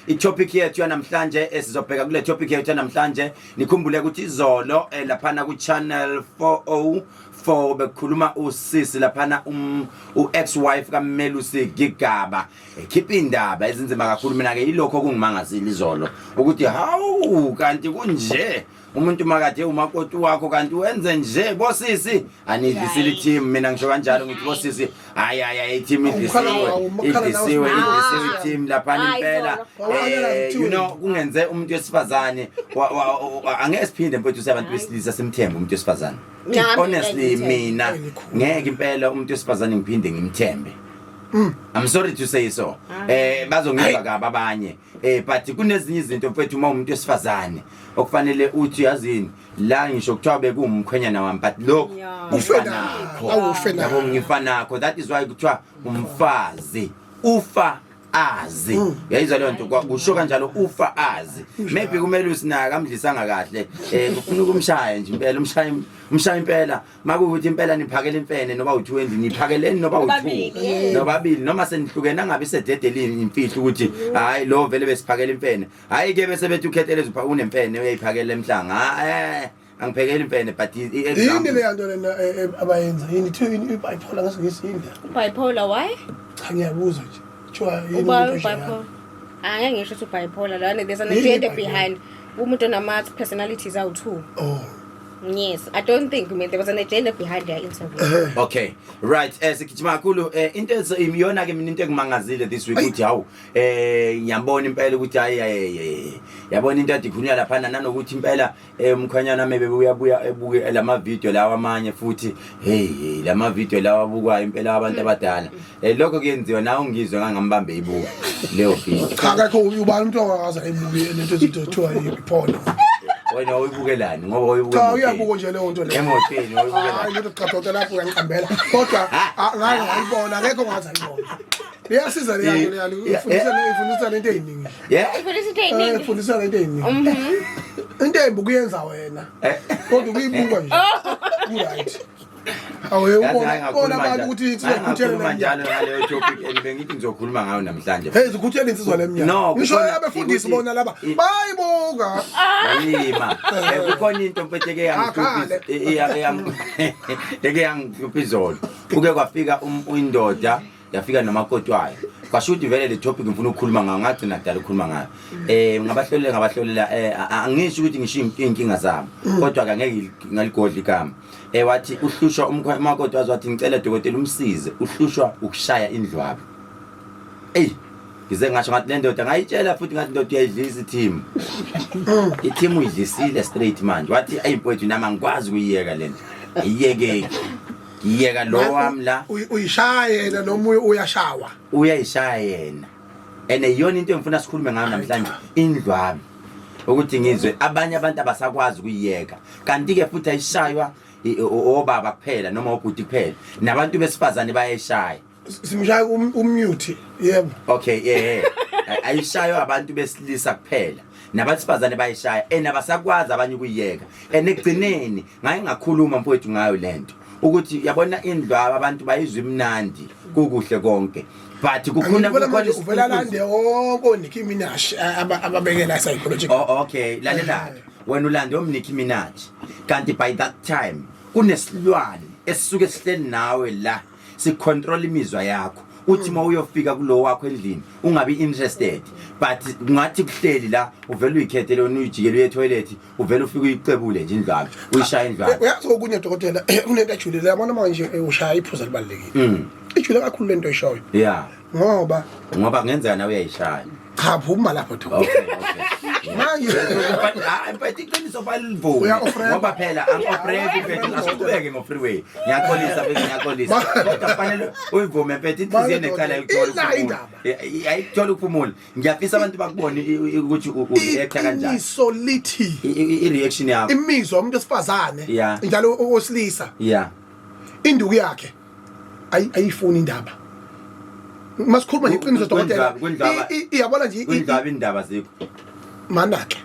I-topic yethu yanamhlanje, sizobheka kule topic yethu yanamhlanje. Nikhumbule ukuthi izolo laphana ku channel 404 bekukhuluma usisi laphana, u-ex wife kaMelusi Gigaba, ekhipha indaba ezinzima kakhulu. Mina ke yilokho okungimangazile izolo, ukuthi hawu, kanti kunje, umuntu makade umakoti wakho kanti wenze nje. Bosisi, anidlisile i-team. Mina ngisho kanjalo, ngithi bosisi, hayi hayi hayi, i-team idlisiwe, idlisiwe, idlisiwe i-team laphana impela. Kungenze umuntu wesifazane angeke siphinde, mfowethu, sabantu besilisa simthembe umuntu wesifazane. Honestly, mina ngeke impela umuntu wesifazane ngiphinde ngimthembe. I'm sorry to say so, bazongiva kabi abanye, but kunezinye izinto, mfethu, uma umuntu wesifazane okufanele uthi, yazini la, ngisho kuthiwa bekuwumkhwenyana wami, but lokhu Ufe nakho. Awufe nakho. Yabo, ngifa nakho. That is why kuthiwa umfazi ufa azi. Yayizwa leyo nto? Kusho kanjalo, ufa azi. Maybe kumele usinaka amdlisanga kahle, kufuna ukumshaya nje impela, umshaya, umshaya impela. Makuwukuthi impela niphakela imfene noba u2 endlini, niphakeleni noba u2 Nobabili. Nobabili, noma senihlukene, angabe sededelini imfihlo ukuthi hayi, lo vele besiphakela imfene. Hayi ke, bese bethi uKhetelezi unemfene, uyayiphakela emhlanga. Angiphekeli imfene, but Yini example. Leya nto lena abayenza, yini kuthiwa yini, i-bipolar ngesiNgisi, yini le? Bipolar, why? Cha, ngiyabuza nje, kuthiwa yini Uba umuntu onjengami? bipolar, angeke ngisho ukuthi bipolar lana, there's an Yini agenda bipolar? behind umuntu onama personalities awu-two. Oh. Yes, I don't think, I mean, there was an agenda behind their interview. Okay, right, sigijima kakhulu. Into iyona ke mina into engimangazile this week ukuthi hawu, ngiyabona impela ukuthi hayi hayi hayi, yabona into ade ikhulunywa laphana, nanokuthi impela umkhwanyana maybe uyabuya ebuke lama video lawa amanye futhi. Hey hey, lama video lawa abukwayo impela abantu abadala, lokho kuyenziwa nawe. Ngizwe ngangambambe ibuka leyo video. Cha, akekho. Ubani umuntu ongakaze ayibuke lento ezinto kuthiwa i-porn? Wena uyibukelani? Ngoba uyibuke Cha. emotweni. Uyabuka nje leyo nto leyo. Emotweni uyibukelani? Hayi lutho, cha dokotela, lapho uyangiqambela, kodwa ngake ngayibona, akekho ongaze ayibona. Iyasiza leya nto leya, ifundisa lento ey'ningi. Ifundisa into ey'ningi. Ifundisa lento ey'ningi. Into embi ukuyenza wena, kodwa ukuyibuka nje ku-right. Awu, Yazi, ubona hayi, ubona ngakhuluma abantu njalo. ukuthi Hayi, insizwa ngakhuluma njalo ngaleyo topic and bengithi ngizokhuluma ngayo namhlanje. Hey, zikhuthele insizwa lemnyama. No, Ngisho abefundisi bona laba bayibuka. Yima. Kukhona into, mfethu, eke yangihlupha, eke yangihlupha izolo. Kuke kwafika indoda, yafika nomakoti wayo. Kwasho ukuthi vele le topic ngifuna ukukhuluma ngayo, ngagcina kudala ukukhuluma ngayo. Ngabahlolela, angisho ukuthi ngisho iy'nkinga zabo, kodwa ke angeke ngaligodla igama. Wathi uhlushwa umakoti wazi, wathi, "Ngicela dokotela umsize, uhlushwa ukushaya indlwabu." Eyi, ngize ngasho ngathi le ndoda, ngayitshela futhi ngathi, "Ndoda, uyayidlisa i-team, i-team uyidlisile straight manje." Wathi, "Eyi mfowethu, nami angikwazi ukuyiyeka le nto, ayiyekeki, ngiyeka lo wami la." Uyishaya yena noma uyashawa? Uyayishaya yena, and iyona into engifuna sikhulume ngayo namhlanje, indlwabu, ukuthi ngizwe abanye abantu abasakwazi ukuyiyeka. Kanti-ke futhi ayishaywa obaba kuphela noma obhuti kuphela, nabantu besifazane bayayishaya. Simshaya umute, yebo. Okay, yeah. Ayishaywa abantu besilisa kuphela, nabasifazane bayishaya, and abasakwazi abanye ukuyiyeka. And ekugcineni ngaye ngakhuluma, mfowethu, ngayo lento, ukuthi yabona indlwaba, abantu bayizwa imnandi, kukuhle konke, but kukhona Ngibona manje kukhona uvela lande wonke oNicki Minaj ababekela psychological. Oh okay, lalela, wena ulande omNicki Minaj, kanti by that time kunesilwane esisuke sihleli nawe la, sicontrol imizwa yakho, uthi uma uyofika kulo wakho endlini ungabi interested, but ngathi kuhleli la, uvela uyikhethele wena, uyijikele, uye toilet, uvela ufike uyicebule nje indlwabu, uyishaya indlwabu. Uyazi okunye, dokotela, kunento ejulile, yabona manje, ushaya iphuza libalulekile. Ijule kakhulu lento oyishoyo. Ngoba Ngoba kungenzeka nawe uyayishaya. Cha, phuma lapho, dokotela. Okay. Manje Hayi mfethu, iqiniso fanele livume. Uya-off-ramp. Ngoba phela angi-off-ramp, mfethu, asiqhubeke ngo-freeway. Ngiyaxolisa mfethu, ngiyaxolisa. Kodwa kufanele uyivume, mfethu, inhliziyo enecala ayikuthola Ila ukuphumula. indaba. Ayikuthola ukuphumula. Ngiyafisa abantu bakubone ukuthi u-reacta kanjani. Iqiniso lithi I-reaction yakho. Imizwa umuntu wesifazane njalo owesilisa, induku yakhe ayifuni indaba. Masikhuluma ngeqiniso, dokotela, iyabona nje Kwindlwabu indaba zikho. Manake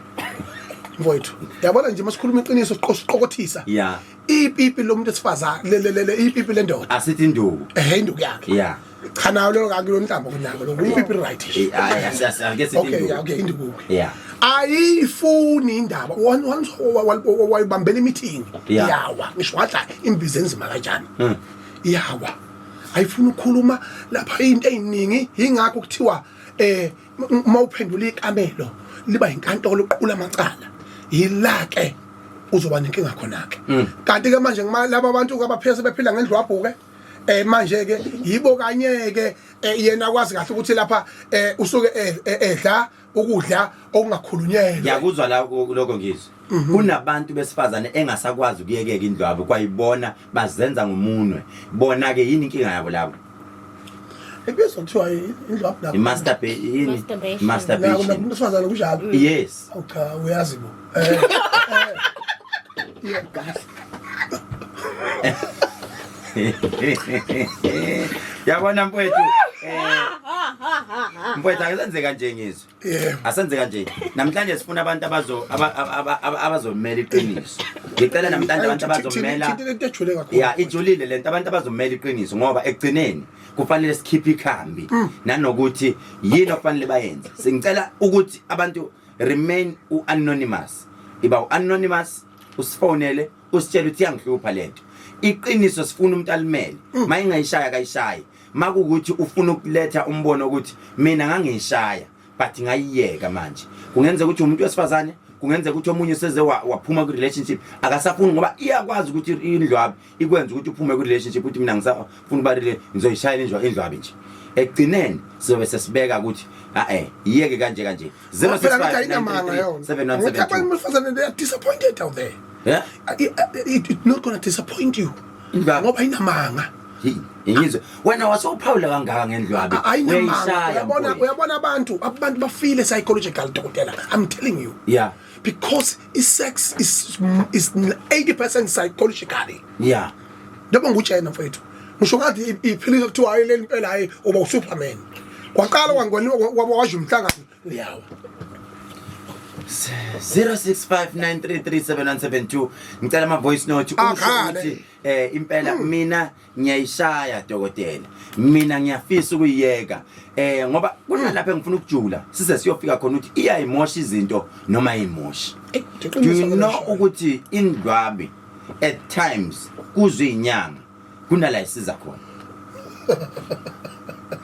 mfowethu, yabona nje, masikhuluma iqiniso, siqokothisa ipipi lomuntu esifazane, le ipipi lendoda. Asithi induku. Ehe, induku yakhe. Cha, nayo lelo kakulo ntambo kunako lokho umpipi, right? Hayi, ake sithi Okay. induku. Okay, induku. Ayifuni indaba. Once wayibambela imeeting, iyawa, ngisho wadla imbizo enzima kanjani, iyawa, ayifuni ukukhuluma lapha into eziningi. Ingakho kuthiwa uma uphendula ikamelo liba inkantolo, uqula amacala, yila ke uzoba nenkinga khona ke. Kanti ke manje ngima laba bantu abaphesa bephila ngendlwabhu ke, manje ke yibo kanye ke, yena kwazi kahle ukuthi lapha usuke edla ukudla okungakhulunyelwa. Ngiyakuzwa la lokho, ngizwe kunabantu besifazane engasakwazi ukuyekeka indlwabu, kwayibona bazenza ngomunwe bona ke. Yini inkinga yabo labo? Ebizwa kuthiwa indlwabu nakho. I-masturbation yini? Masturbation. Nako. Masturbation. Nakumuntu wesifazane kunjalo. Yes. Awu cha, uyazi bo, yeah, kahle. Yabona mfowethu, mfowethu, akusenze kanje, ngizwe. Asenze kanje namhlanje, sifuna abantu abazomela iqiniso. Ngicela namhlanje abantu abazomela Thinta into ejule kakhulu. Ya, ijulile lento, abantu abazomela iqiniso, ngoba ekugcineni kufanele sikhiphe ikhambi nanokuthi yini okufanele bayenze. Singicela ukuthi abantu remain u-anonymous, iba u-anonymous, usifonele, usitshele ukuthi iyangihlupha lento. Iqiniso sifuna umuntu alimele, mayingayishaya kayishayi, makukuthi ufuna ukuletha umbono ukuthi mina ngangiyishaya but ngayiyeka manje. Kungenzeka ukuthi umuntu wesifazane, kungenzeka ukuthi omunye seze waphuma ku-relationship, akasafuni, ngoba iyakwazi ukuthi indlwabi ikwenza ukuthi uphume ku-relationship, ukuthi mina ngisafuna ukuba ngizoyishayela indlwabi nje. Ekugcineni sizobe sesibeka ukuthi a-e yiyeke kanje kanje. Phela ngathi ayinamanga yona. Ngokuthi abantu 065 besifazane, they are disappointed out there. It's not gonna disappoint you. Indlwabi. Ngoba ayinamanga. Ngizwe wena wasewuphawula kangaka ngendlwabi. Ayinamanga. Uyayishaya, Uyabona, mfowethu. uyabona, abantu bafile psychological, dokotela. I'm telling you. Because i-sex is 80% psychologically. Njengoba ngikutshena mfowethu, ngisho ngathi iphilisi kuthiwa hayi leli impela, hayi, uba uSuperman. Kwaqala kwangoniwa, kwasho umhlangano, liyawa. 0659337172, ngicela ama voice note usho Akhale. ukuthi impela mina ngiyayishaya dokotela, mina ngiyafisa ukuyiyeka, ngoba kunalapha engifuna ukujula size siyofika khona ukuthi iyayimosha izinto noma ayimoshi. Eh, Do you know ukuthi indlwabi at times kuzwe inyanga kunala isiza khona?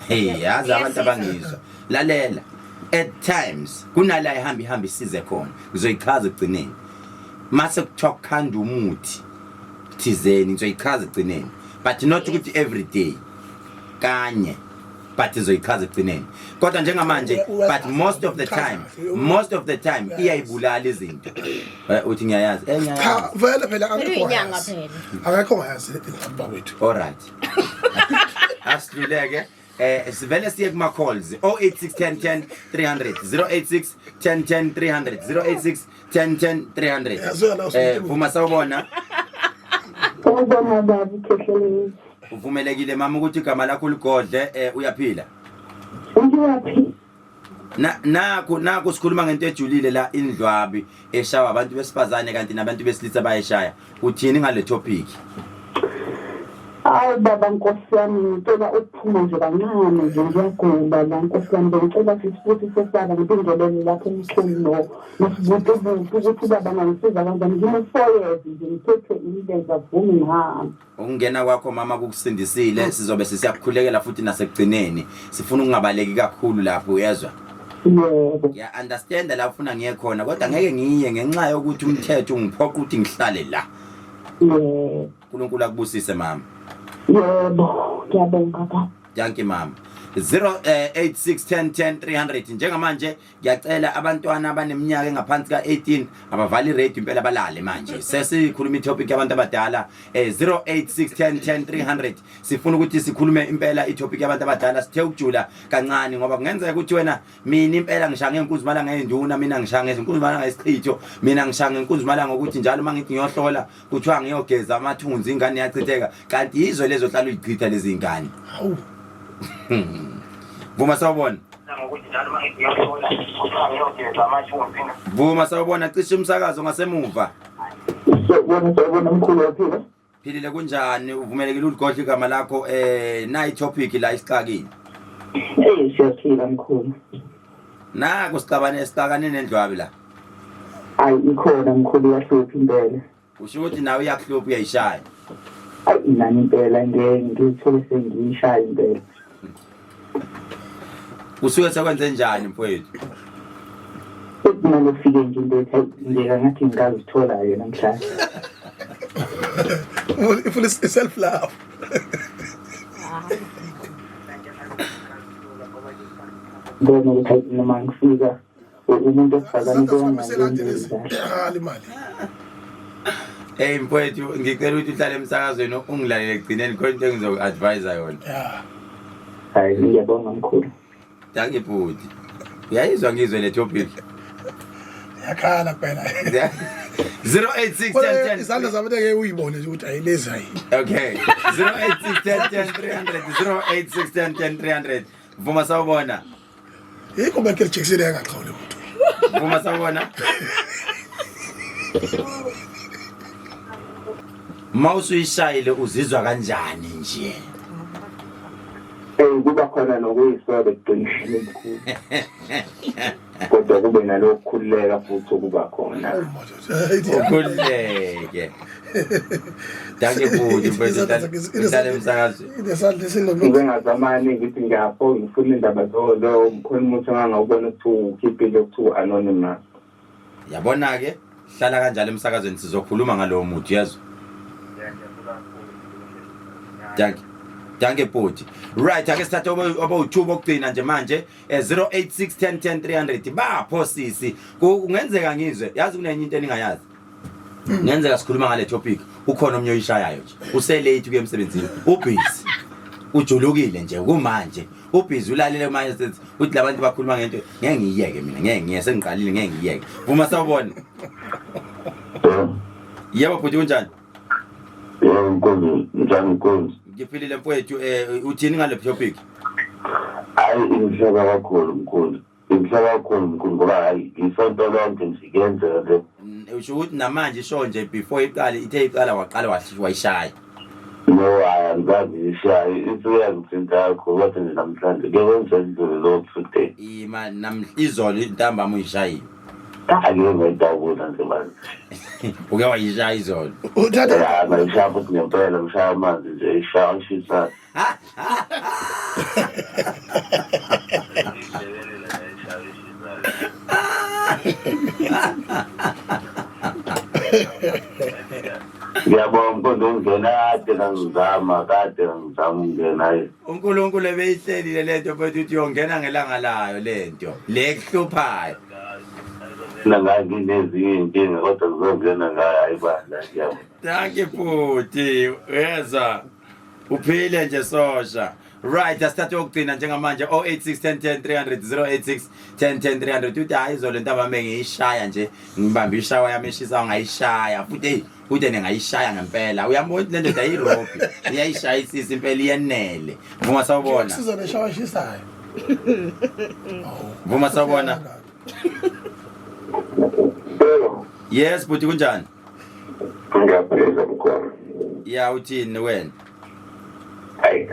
Hey, yazi abantu abangizwa, lalela, at times kunala ihamba ihamba isize khona. Ngizoyichaza ekugcineni mase kuthiwa kukhanda umuthi thizeni, ngizoyichaza ekugcineni, but not ukuthi every day, kanye, but izoyichaza ekugcineni. Kodwa njengamanje, but most of the time, most of the time iyayibulala izinto. Uthi ngiyayazi, Cha. ngiyayazi. Vele phela akekho Inyanga ongayazi. phela. Akekho ongayazi indaba kwethu. Alright, asidluleke, sivele siye kuma calls. 086 10 10 300, 086 10 10 300, 086 10 10 300. Yaziwa la. Vuma, sawubona. Sawubona baba Khehlelezi. Uvumelekile mama ukuthi igama lakho ligodle. Uyaphila? Uyaphi? Na nakho nakho sikhuluma ngento ejulile la, indlwabi eshawa abantu besifazane kanti nabantu besilisa bayeshaya. Uthini ngale topic? Hawu baba, nkosi yami, ngicela ukuphuma nje kancane nje, ngiyagula la, nkosi yami. Bengicela futhi sesaba ngibingelele lapho emkhulu no nosibutubutu ukuthi baba ngangisiza kanjani. Ngine-4 years nje ngiphethwe imilenze, avumi ngihambe. Ukungena kwakho mama kukusindisile. Sizobe sisiyakukhulekela futhi nasekugcineni. Sifuna ukungabaleki kakhulu lapho, uyezwa? Yebo. Ngiya understand la ufuna ngiye khona, kodwa ngeke ngiye ngenxa yokuthi umthetho ungiphoqa ukuthi ngihlale la. Yebo. uNkulunkulu akubusise mama. Yebo, ngiyabonga baba. Dankie mama. 086 10 10 300. Njengamanje ngiyacela abantwana abaneminyaka engaphansi ka-18 abavali radio impela, balale. Manje sesikhuluma itopic yabantu abadala. 086 10 10 300, sifuna ukuthi sikhulume impela itopic yabantu abadala, sithe ukujula kancane, ngoba kungenzeka ukuthi wena, mina impela ngishaya ngenkunzi malanga eyinduna, mina ngishaya ngezinkunzi malanga esichitho, mina ngishaya ngenkunzi malanga ukuthi njalo uma ngithi ngiyohlola kuthiwa ngiyogeza amathunzi, ingane iyachitheka, kanti yizo lezo hlala uyichitha lezi ngane. Hawu. Vuma, sawubona. Vuma, sawubona, cishe umsakazo ngasemuva. Sawubona, sawubona mkhulu, waphila? Philile kunjani? Uvumelekile uligodla igama lakho nayi topic la isixakile. Hey siyaphila mkhulu. Naku sixabane esixakane nendlwabi la. Ayi ikhona mkhulu iyahlupha impela. Usho ukuthi nawe iyakuhlupha uyayishaya. Ayi nami impela ngeke ngithole sengiyishaya impela. Usuke sekwenze njani mfowethu? Kumele ufike nje into ethi hayi ngeke ngathi ngingazithola-ke namhlanje. Ifuna self love. Ngibona ukuthi hayi noma ngifika umuntu wesifazane Izandla zami selade lezi. kahle. Iyakhala imali. Hey mfowethu ngicela ukuthi uhlale emsakazweni ungilalele ekugcineni khona into engizoku-advise yona. Yeah. Hayi ngiyabonga mkhulu. Dankie bhuti. Uyayizwa ngizwe le topic. Iyakhala kuphela. 086 Kodwa 10 10 izandla zami ngeke uyibone nje ukuthi ayilezi hayi. Okay. 086 10 10 300 086 10 10 300. Vuma sawubona. Yikho Michael Jackson engaxhawule umuntu. Vuma sawubona. Mawusuyishayile uzizwa kanjani nje? Eh kuba khona nokuyisola ekugcineni mkhulu. Kodwa kube nalokukhululeka futhi okuba khona. Oh madoda. Ukhululeke. Dankie bhuti mfowethu uhlale emsakazweni. Inesandla esinomi. Ngibe ngazamani ngithi ngiyapho ngifuna indaba zo mkhulu umuntu engangawubona ukuthi ukhiphile ukuthi anonymous. Yabona ke hlala kanjalo emsakazweni sizokhuluma ngalowo muthi yezwa. Dankie. Dankie bhuti. Right ake sithathe obo-2 bokugcina nje manje 086 10 10 300 bapho sisi. Kungenzeka ngizwe yazi kunenye into eningayazi. Ngenzeka sikhuluma ngale topic ukhona omnye oyishayayo nje. Use late kuye emsebenzini. Ubusy. Ujulukile nje kumanje. Ubusy ulalele manje sethi uthi labantu bakhuluma ngento ngeke ngiyeke mina ngeke ngiye sengiqalile ngeke ngiyeke. Vuma sawubona. Yebo bhuti kunjani? Yebo mkhulu, njani mkhulu? Ngiphilile mfowethu uthini ngale topic? Hayi ingihlaba kakhulu mkhulu. Ingihlaba kakhulu mkhulu ngoba hayi isonto lonke nje kuyenzeka le. Usho ukuthi namanje isho nje before iqale ithe iqala waqala wayishaya. No hayi angikaze ngiyishaye isuke yangithinta kakhulu kodwa nje namhlanje kuye kwenzeka indlela lo today. Ima namhla izolo intambama uyishayile. Ake ngayidabula nje manje. Uke wayishaya izolo. Uthatha Ya ngayishaya futhi ngempela ngishaya amanzi nje ishaya ishisa. Ngiyabonga mkhonto ungena kade ngangizama kade ngangizama ukungena hayi. uNkulunkulu ebeyihlelile lento mfethu uthi uyongena ngelanga layo lento le kuhluphayo. Mina nganginezinye iy'nkinga kodwa ngizongena ngayo hayi bandla ngiyabonga. Dankie bhuti uyeza uphile nje sosha. Right asithathe okugcina njengamanje 086 10 10 300 086 10 10 300 uthi hayi izolo ntabame ngiyishaya nje ngibambe ishawa yami eshisa ngayishaya futhi hey uthi ngayishaya ngempela uyambona ukuthi le ndoda ayirobhi iyayishaya isisi impela iyenele. Vuma sawubona. Siza neshawa eshisayo. Vuma sawubona. Yebo, Yes bhuti kunjani? ngiyaphila mkhulu. Ya uthini wena? Hayi,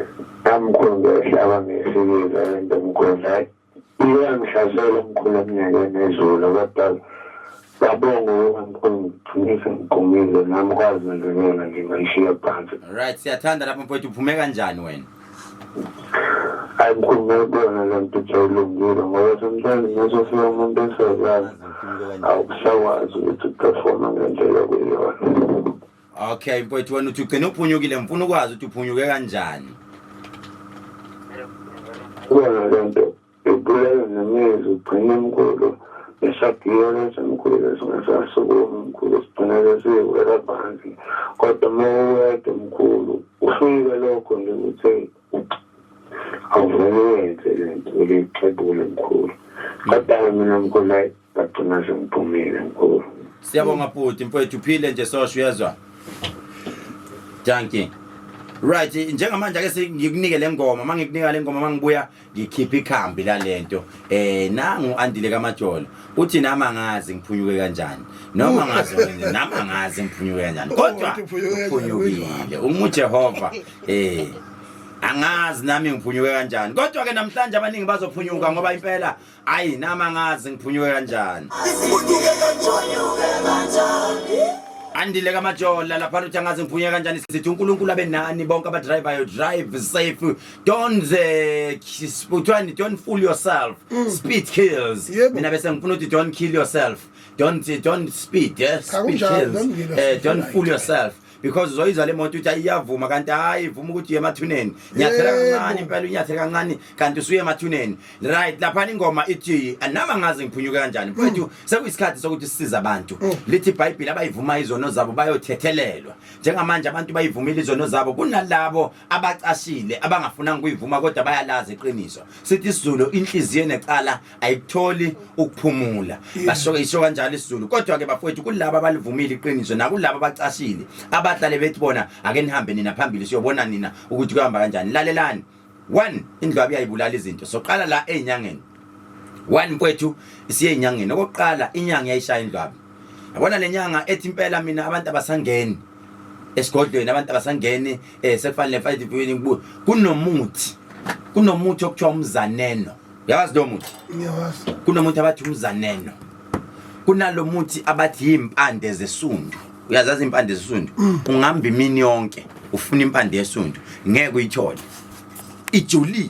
nami mkhulu ngiyahlaba ngesikile lento mkhulu. Hayi, iyangihlasela mkhulu eminyakeni edlule kodwa ngiyabonga ukuba mkhulu ngigcine sengigqumile nami kwazi nje nje ngayishiya phansi. Right siyathanda lapho mfowethu uphume kanjani wena? Hayi mkhulu ngiyayibona le nto ukuthi ayilungile ngoba sometimes masofika umuntu esezana awusakwazi ukuthi uperforme ngendlela okuyiyona. Okay mfowethu wena uthi ugcina uphunyukile ngifuna ukwazi ukuthi uphunyuke kanjani. Kubona le nto ibulala nemizwa ugcine mkhulu nesagilo leso mkhulu lesingasasukumi mkhulu sigcine sesiwela phansi kodwa uma uwedwa mkhulu ufike lokho nje ukuthi awuvele uyenze le nto ulixebule mkhulu kodwa mina mkhulu hayi ngagcina sengiphumile mkhulu. Siyabonga bhuti mfowethu uphile nje sosho uyezwa. Dankie. Right, njengamanje ake ngikunike le ngoma, mangikunika le ngoma mangibuya ngikhipha ikhambi lalento. Nangu Andile kaMajola. Uthi nami angazi ngiphunyuke kanjani. Noma ngazi nami angazi ngiphunyuke kanjani. Kodwa uphunyukile. UnguJehova. Angazi nami ngiphunyuke kanjani. Kodwa ke namhlanje abaningi bazophunyuka ngoba impela ayi nami angazi ngiphunyuke kanjani. Andile kaMajola lapha uthi angazi ngiphunyuke kanjani, sithi uNkulunkulu abe nani bonke abadrivayo, drive safe, don't kuthiwani, don't fool yourself, speed kills. Mina bese ngifuna ukuthi don't kill yourself, don't speed, yes, Cha, speed kunjalo, kills. don't kill yourself, Don't right. fool yourself because uzoyizwa le moto uthi iyavuma kanti hayi ivuma ukuthi uye emathuneni, nyathela kancane impela, unyathela kancane kanti usuye emathuneni. Right, lapha ingoma ithi nami angazi ngiphunyuke kanjani mfowethu. Sekuyisikhathi sokuthi sisize abantu. Lithi iBhayibheli abayivuma izono zabo bayothethelelwa. Njengamanje abantu bayivumile izono zabo, kunalabo abacashile abangafunanga ukuyivuma kodwa bayalazi iqiniso. Sithi isiZulu inhliziyo enecala ayikutholi ukuphumula, basho isho kanjalo isiZulu. Kodwa ke bafowethu, kulabo abalivumile iqiniso nakulabo abacashile abahlale bethi bona ake nihambe nina phambili siyobona nina ukuthi kuhamba kanjani. Lalelani, one, indlwabu iyayibulala izinto. Soqala la ezinyangeni. One, mfowethu, siye ezinyangeni. Okokuqala, inyanga iyayishaya indlwabu. Yabona le nyanga ethi impela mina abantu abasangeni esigodlweni, abantu abasangeni, sekufanele fight. Kunomuthi okuthiwa umzaneno. Yazi lo muthi? Ngiyawazi. Kunomuthi abathi umzaneno, kunalo muthi abathi yimpande zesundu. Uyazazi impande zesundu? Ungihamba imini yonke ufuna impande yesundu, ngeke uyithole, ijulile.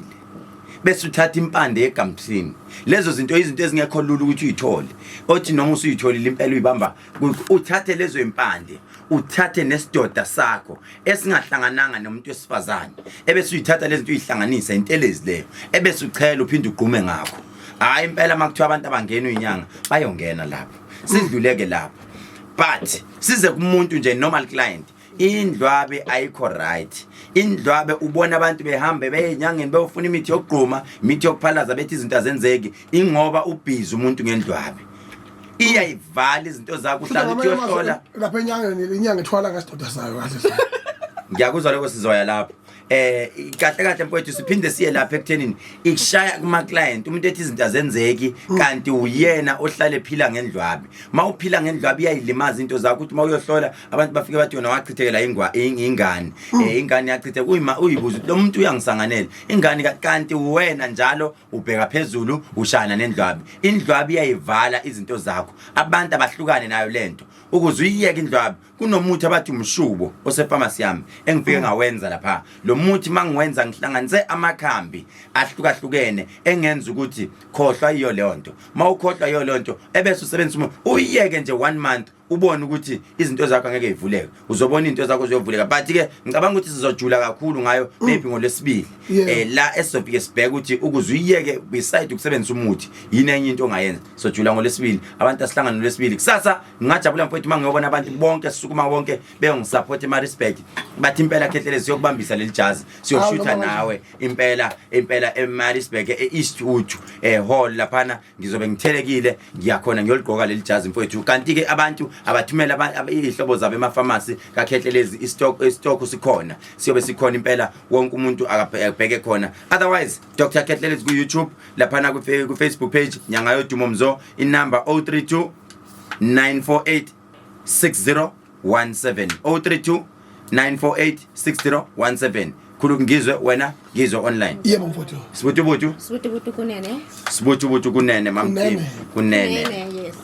Bese uthatha impande yegamthini. Lezo zinto izinto ezingekho lula ukuthi uyithole, othi noma usuyitholile impela uyibamba, uthathe lezo impande, uthathe nesidoda sakho esingahlangananga nomuntu wesifazane, ebese uyithatha lezi zinto uyihlanganise intelezi leyo, ebese uchela uphinde ugqume ngakho. Hayi impela, makuthiwa abantu abangena uyinyanga bayongena lapho. Sidluleke lapho, but size kumuntu nje, normal client. Indlwabe ayikho right. Indlwabe, ubona abantu behambe beye enyangeni beyofuna imithi yokugquma, imithi yokuphalaza, bethi izinto azenzeki, ingoba ubhizi umuntu ngendlwabe iyayivala izinto zakho, uhlala uthi uyohlola. Lapha enyangeni, inyanga ithwala ngesidoda sayo kahle. Ngiyakuzwa lokho, sizoya lapho. Kahle kahle mfowethu, siphinde siye lapha ekuthenini ikushaya kuma client, umuntu ethi izinto azenzeki kanti uyena ohlale ephila ngendlwabe. Mawuphila ngendlwabe iyayilimaza into zakho, ukuthi mawuyohlola abantu bafike bathi wena wachithekela ingane, ingane yachitheka, uyima uyibuza ukuthi lo muntu uyangisanganela ingane, kanti wena njalo ubheka phezulu ushana nendlwabe. Indlwabe iyayivala izinto zakho, abantu abahlukane nayo lento ukuze uyiyeke indlwabe. Kunomuthi abathi umshubo osefamasi yami engifike ngawenza lapha. Lo muthi mangiwenza ngihlanganise amakhambi ahlukahlukene engenza ukuthi khohlwa iyo leyo nto. Mawukhohlwa iyo leyo nto ebese usebenzisa umuthi, uyiyeke nje one month, ubone ukuthi izinto zakho angeke ivuleke, uzobona izinto zakho ziyovuleka. But ke ngicabanga ukuthi sizojula kakhulu ngayo maybe ngolwesibili, la esizofike sibheke ukuthi ukuze uyiyeke, beside ukusebenzisa umuthi, yini enye into ongayenza. Sojula ngolwesibili. Abantu asihlangane ngolwesibili. Kusasa ngingajabula mfowethu uma ngiyobona abantu bonke sisukuma bonke beyongisupport eMaritzburg, bathi impela Khehlelezi siyokubambisa leli jazi, siyoshutha Awu, noma nawe impela impela eMaritzburg, e-Eastwood hall laphana. Ngizobe ngithelekile, ngiyakhona ngiyoligqoka leli jazi mfowethu. Kanti ke abantu abathumela izihlobo zabo emafamasi kaKhehlelezi, istock sikhona, siyobe sikhona impela, wonke umuntu akabheke khona. Otherwise Dr Khehlelezi ku YouTube laphana, ku Facebook page Nyanga Yodumo Mzo, inumber 032 948 6017, 032 948 6017. Khulu ngizwe wena, ngizwe online. Yebo mfowethu. Sibutubutu. Sibutubutu kunene. Sibutubutu kunene mamthini. Kunene. Kunene. Kunene, yes.